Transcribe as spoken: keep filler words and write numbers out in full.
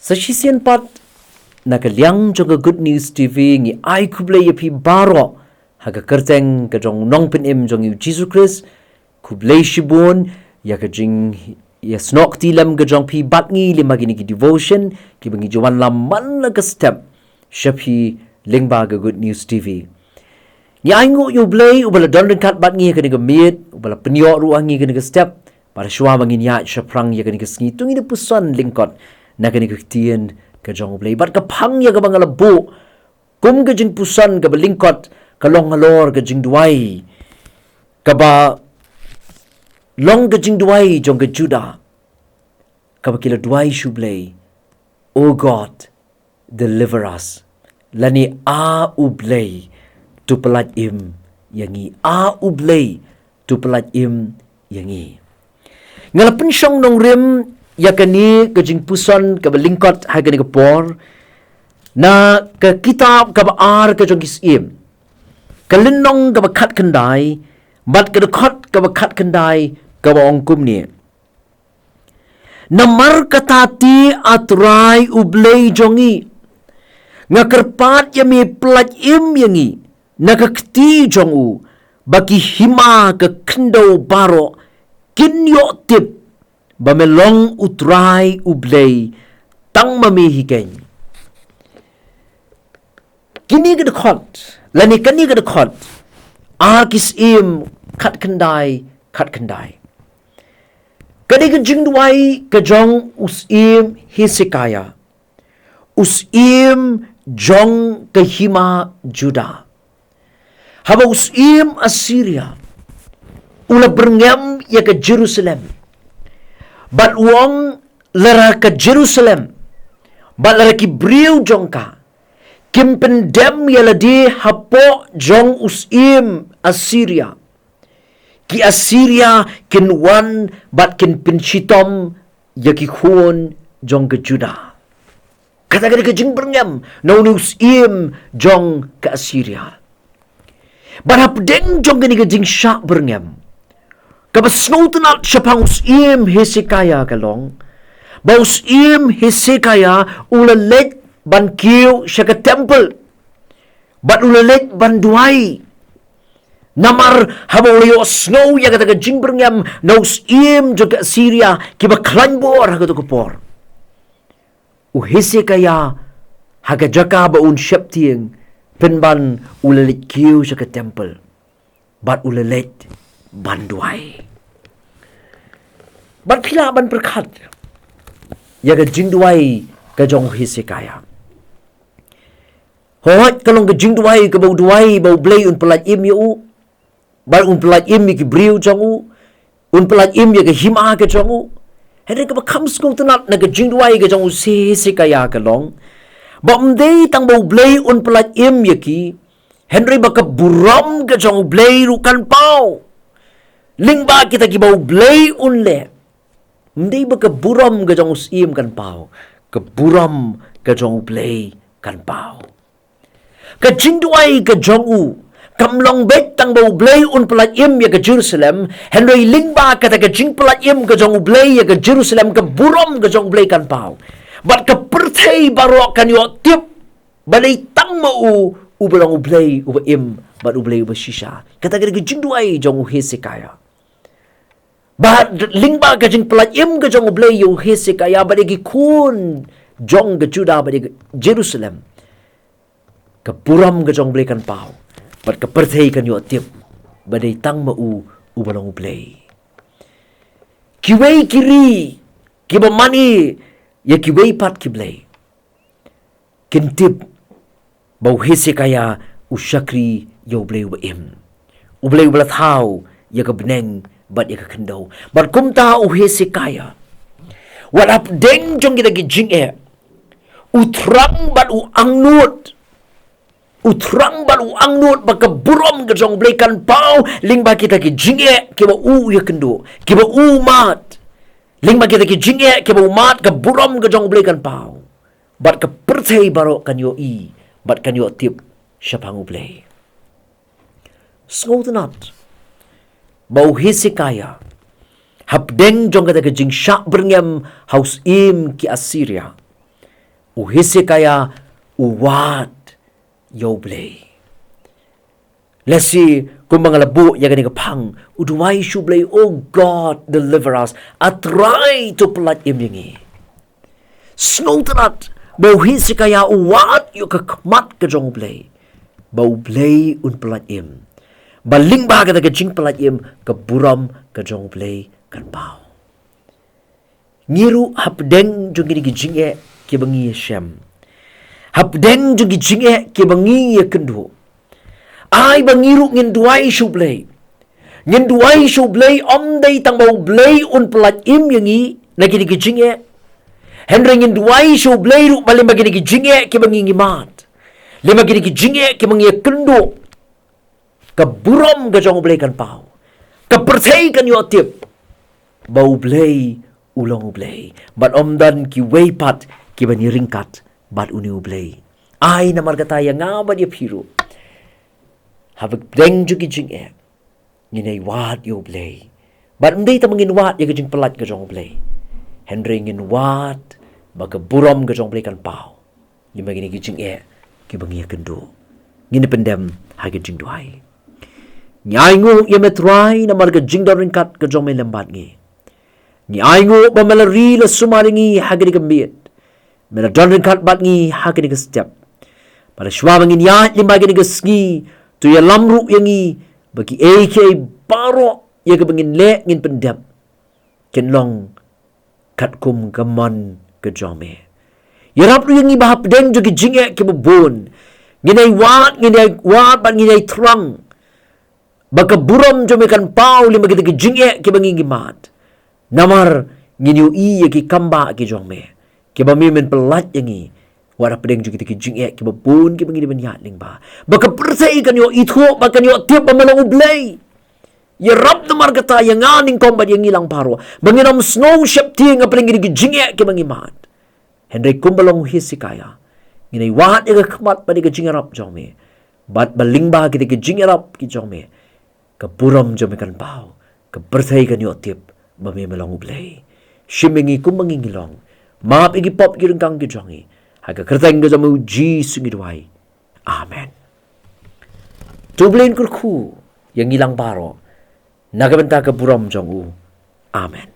Sa shisien pat, na ka liang jong ka Good News T V, ngi ai khublei ïa phi baroh ha ka kyrteng ka jong u Nongpynim jong ngi u Jisu Khrist. Khublei shibun ïa ka jingïasnoh kti lem ka jong phi bad ngi lyngba kine ki devotion kiba ngi ju wanlam man la ka step sha phi lyngba ka Good News T V. Ngi ainguh ïa u Blei uba la don ryngkat bad ngi ha kane ka miet, uba la pynïoh ruh ha ngi ha kane ka step. Bad shuwa ba ngin ïaid shaphrang ïa kane ka sngi, to ngin ïa puson lyngkot na kane ka ktien ka jong u Blei. Bad ka phang ïa kaba nga la buh kum ka jingpuson kaba lyngkot ka long halor ka jingduwai, kaba long ka jingduwai jong ka Judah, kaba ki la duwai sha u Blei, "O God, deliver us." Lane, "A u Blei, to pyllait im ïa ngi. A u Blei, to pyllait im ïa ngi." Nga la pynshong nongrim ïa kane ka jingpuson kaba lyngkot ha kane ka por na ka kitab kaba ar ka jong ki Syiem, ka lynnong kaba khatkhyndai bad ka dkhot kaba khatkhyndai, kaba ong kumne: "Namar kata te, A Trai u Blei jong ngi, nga kyrpad ïa me, pyllait im ïa ngi na ka kti jong u, ba ki hima ka khyndew baroh kin ïoh tip ba me long U Trai U Blei, tang ma me hi keiñ." Kine ki dkhot, lane kane ka dkhot, ar ki Syiem khatkhyndai, khatkhyndai. Ka dei ka jingduwai ka jong u Syiem Hesekiah, u syiem jong ka hima Judah. Haba u syiem Assyria u la byrngem ïa ka Jerusalem, bad u ong, lada ka Jerusalem bad lada ki briew jong ka kim pyndem ïa lade hapoh jong u syiem Assyria, ki Assyria kin wan bad kin pynshitom ïa ki khun jong ka Judah. Kata ka dei ka jingbyrngem na une u syiem jong ka Assyria. Bad hapdeng jong kane ka jingshah byrngem, kaba sngewtynnat shaphang u syiem Hesekiah ka long ba u syiem Hesekiah u la leit ban kiew sha ka temple bad u la leit ban duwai. Namar haba u la ïohsngew ïa kata ka jingbyrngem na u syiem jong ka Assyria kiba khlaiñ bor ha kato ka por, u Hesekiah, ha ka jaka ba un sheptieng, pynban u la leit kiew sha ka temple bad u la leit ban duwai. Bad phi lah ban pyrkhat ïa ka jingduwai ka jong u Hesekiah. Hooid, ka long ka jingduwai kaba u duwai ba U Blei un pyllait im ïa u, bad un pyllait im ïa ki briew jong u, un pyllait im ïa ka hima ka jong u. Hynrei kaba kham sngewtynnat na ka jingduwai ka jong u Hesekiah ka long ba ym dei tang ba U Blei un pyllait im ïa ki, hynrei ba ka burom ka jong U Blei ruh kan paw lyngba kita kiba U Blei un leh. Ym dei ba ka burom ka jong u syiem kan paw, ka burom ka jong U Blei kan paw. Ka jingduwai ka jong u kam long beit tang ba U Blei un pyllait im ïa ka Jerusalem, hynrei lyngba kata ka jingpyllait im ka jong U Blei ïa ka Jerusalem, ka burom ka jong U Blei kan paw, bad ka pyrthei baroh kan ïoh tip ba dei tang ma u uba long U Blei uba im bad U Blei uba shisha. Kata ka dei ka jingduwai jong u Hesekiah. Bad lyngba ka jingpyllait im ka jong U Blei ïa u Hesekiah bad ïa ki khun jong ka Judah bad ïa ka Jerusalem, ka burom ka jong U Blei kan paw, bad ka pyrthei kan ïoh tip ba dei tang ma u uba long U Blei. Kiwei ki ri kiba mane ïa kiwei pat ki blei kin tip ba u Hesekiah u shakri ïa U Blei uba im, U Blei uba la thaw ïa ka bneng bad ïa ka khyndew. Bad kumta u Hesekiah, wat hapdeng jong kita ki jingeh, u thrang bad u angnud, u thrang bad u angnud ba ka burom ka jong U Blei kan paw lyngba kita ki jingeh kiba u ïakynduh, kiba u mad. Lyngba kita ki jingeh kiba u mad, ka burom ka jong U Blei kan paw, bad ka pyrthei baroh kan ïohi bad kan ïoh tip shaphang U Blei. Sngewtynnat ba u Hesekiah, hapdeng jong kata ka jingshah byrngem ha u syiem ki Assyria, U Hezekiah u wad ïa U Blei. Lehse kumba nga la buh ïa kane ka phang, u duwai sha U Blei, "Oh God, deliver us. A Trai, to pyllait im ïa ngi." Sngewtynnat ba u Hezekiah u wad ïa ka khmat ka jong U Blei, ba U Blei un pyllait im, ba lyngba kata ka jingpyllait im ka burom ka jong U Blei kan paw. Ngi ruh hapdeng jong kine ki jingeh kiba ngi ïashem, hapdeng jong ki jingeh kiba ngi ïakynduh, ai ba ngi ruh ngin duwai sha U Blei. Ngin duwai sha U Blei, ym dei tang ba U Blei un pyllait im ïa ngi na kine ki jingeh, hynrei ngin duwai sha U Blei ruh ba lyngba kine ki jingeh kiba ngi ngi mad, lyngba kine ki jingeh kiba ngi ïakynduh, ka burom ka jong U Blei kan paw. Ka pyrthei kan ïoh tip ba U Blei u long U Blei, bad ym don kiwei pat kiba ngi ryngkat bad une U Blei. Ai namar kata ïa nga bad ïa phi ruh, hapdeng jong ki jingeh, ngin ïai wad ïa U Blei. Bad ym dei tang ba ngin wad ïa ka jingpyllait ka jong U Blei, hynrei ngin wad ba ka burom ka jong U Blei kan paw lyngba kine ki jingeh kiba ngi ïakynduh. Ngin ïa pyndem ha ka jingduwai. Ngi ainguh ïa me Trai namar ka jingdon ryngkat ka jong me lem bad ngi. Ngi ainguh ba me la ri la sumar ïa ngi ha kane ka miet. Me la don ryngkat bad ngi ha kane ka step. Bad shuwa ba ngin ïaid lyngba kane ka sngi, to ïalam ruh ïa ngi ba kiei kiei baroh ïa kaba ngin leh ngin pyndep, kin long katkum ka mon ka jong me. Ïarap ruh ïa ngi ba hapdeng jong ki jingeh kiba bun, ngin ïai wad, ngin ïai wad bad ngin ïai thrang ba ka burom jong me kan paw lyngba kita ki jingeh kiba ngi ngi mad. Namar ngin ïohi ïa ki kambah ki jong me, kiba me men pyllait ïa ngi wat hapdeng jong kita ki jingeh kiba bun kiba ngi dei ban ïaid lyngba, ba ka pyrthei kan ïoh ithuh, ba kan ïoh tip ba me long U Blei. Ïarap namar kata ïa nga nyngkong bad ïa ngi lang baroh, ba ngin ym sngew sheptieng hapdeng kita ki jingeh kiba ngi mad. Hynrei kumba long u Hezekiah, ngin ïai wad ïa ka khmat bad ïa ka jingïarap jong me, bad ba lyngba kita ki jingïarap ki jong me, ka burom jong me kan paw, ka pyrthei kan ïoh tip ba me me long U Blei. Shim ïa ngi kumba ngi ngi long, map ïa ki pop ki ryngkang ki jong ngi. Ha ka kyrteng ka jong me U Jisu ngi duwai. Amen. To U Blei un kyrkhu ïa ngi lang baroh na ka bynta ka burom jong u. Amen.